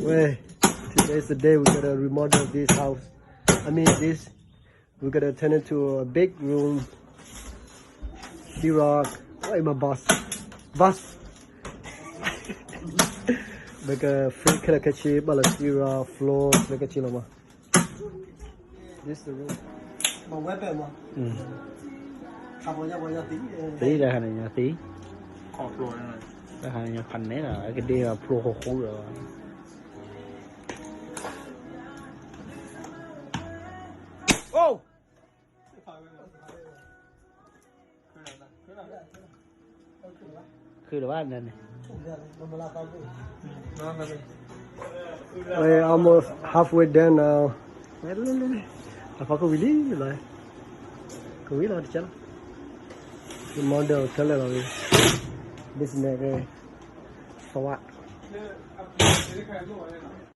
Well, today is the day we're gonna remodel this house. I mean, this, we're gonna turn it to a big room. C-Rock, hey, my boss. Boss. မ့ၢ်က free ခဲလၢာ်ခဲဆ့ ဘၣ်လၢ C-Rock, floor ခဲလၢာ်ခဲဆ့လီၤမး. This the room. မ့ၢ်ဝဲပဲမး သံတၢ်ဟးန့ၣ်ညါသံ, တၢ်ဟးန့ၣ်ညါဖးနဲလီၤ, အကဒ့အဖျိဃီဃီဒီး အိၣ် ခုလီၤဘၣ်န့ၣ်, we're almost halfway done now. အဖီခိၣ်ဝံၤလံလီၤ, ကဝံၤလီၤတကဲလီၤ, မီဒီးခဲလၢာ်လီၤ, business သဝါ